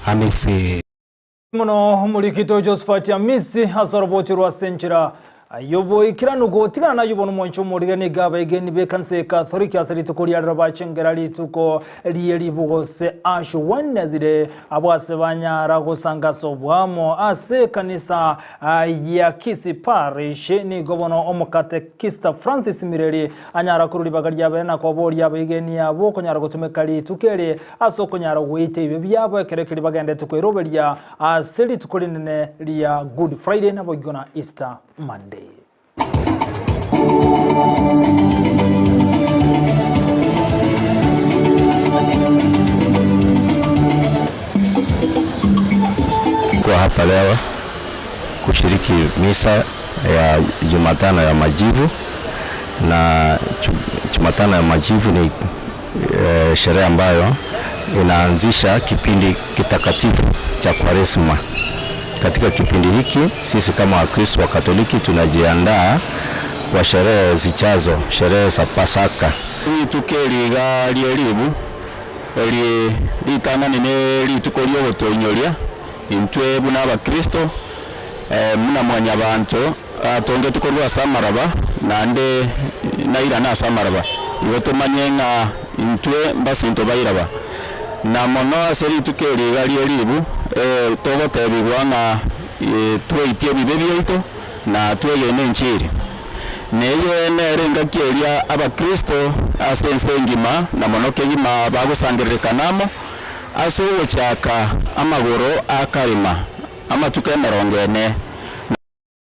Hamisi. Mono omorikito Josephat Amisi ase oroboti rwa Senchera y'oboikeranu gotigana nayio bono omwancho omorire nigo abaegeni b'ekanisa ya Katholiki ase rituko ria rero bachengera rituko rie ribu gose Ash Wednesday abwo ase banyara gosanga ase oboamo ase ekanisa ya Kisii Parish nigo bono omokatekista Francis Mireri anyara korwa ribaga riabere na koboria abaegeni abwo konyara gotumeka rituko eri ase okonyara goita ebibe biabo ekero ekeri bagendete koiroberia ase rituko rinene ria Good Friday naboigo na Easter Monday. Kwa hapa leo kushiriki misa ya Jumatano ya Majivu na Jumatano ya Majivu ni eh, sherehe ambayo inaanzisha kipindi kitakatifu cha Kwaresma. Katika kipindi hiki sisi kama Wakristo wa Katoliki tunajiandaa kwa sherehe zijazo, sherehe za Pasaka. Rituko eri iga rie ribu, eri ritang'ani ne rituko ri'ogotoinyoria intwe buna abakristo, buna mwanyabanto atongetwe korwa ase amaraba, naende nairane ase amaraba. Igo tomanye ng'a intwe mbasinto bairaba. Na mono ase rituko eri iga rie ribu, togotebigwa ng'a tweitie ebibe biaito na twegene enchiri. Neye nere engaki eria Abakristo ase ense engima na mono kegima bagosangererekana amo ase ogochaka amagoro a karima, amatuko emerongo ene.